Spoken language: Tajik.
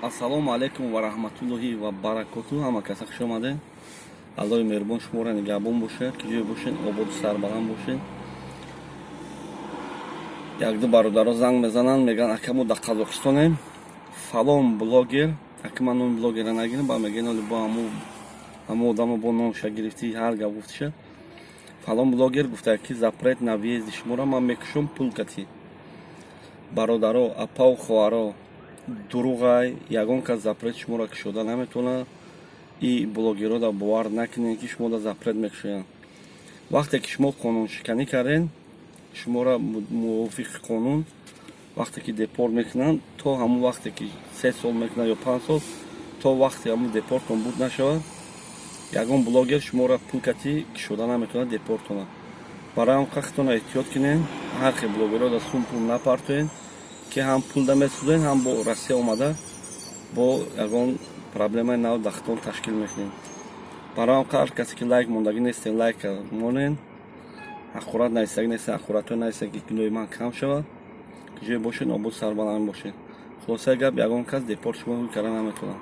Ассалому алайкум ва раҳматуллоҳи ва баракоту. Ҳама каса хуш омадед. Аллоҳи меҳрубон шуморо нигаҳбон бошад, ки ҷое бошед, ободу сарбаланд бошед. Якду бародаро занг мезананд, мегӯянд: «Ака, мо дар Қазоқистонем, фалон блогер». Ака, ман номи блогера нагирам, ба мегӯян: «Оли бо ҳамо одамо бо номша гирифтӣ, ҳар гап гуфтиша». Фалон блогер гуфта, ки запрет на въезд и шуморо ман мекушам пул катӣ. Бародаро, апаву хоҳаро, дуруғай, ягон кас запрет шуморо кушода наметавонад. И блогерро бовар накунед, ки шуморо запрет мекушоянд. Вақте ки шумо қонуншиканӣ кардед, шуморо мувофиқи қонун вақте ки депорт мекунанд, то ҳамон вақте ки 3 сол мекунанд ё 5 сол, то вақте ҳамон депортон буд нашавад, ягон блогер шуморо пул катӣ кушода наметавонад депортона. Барои ҳам худтонро эҳтиёт кунед, ҳар хел блогерро дар сум пул напартоед, ки ҳам пул да месӯзед, ҳам бо Россия омада бо ягон проблемаи нав дар худтон ташкил мекунед. Барои ҳам ҳар касе ки лайк мондагӣ нестен, лайк монен, ҳақорат нависагӣ нестен, ҳақоратҳое нависед, ки гуноҳи ман кам шавад. Ҷое бошед, ободу сарбаланд бошед. Хулосаи гап, ягон кас депорт шумо карда наметавонад.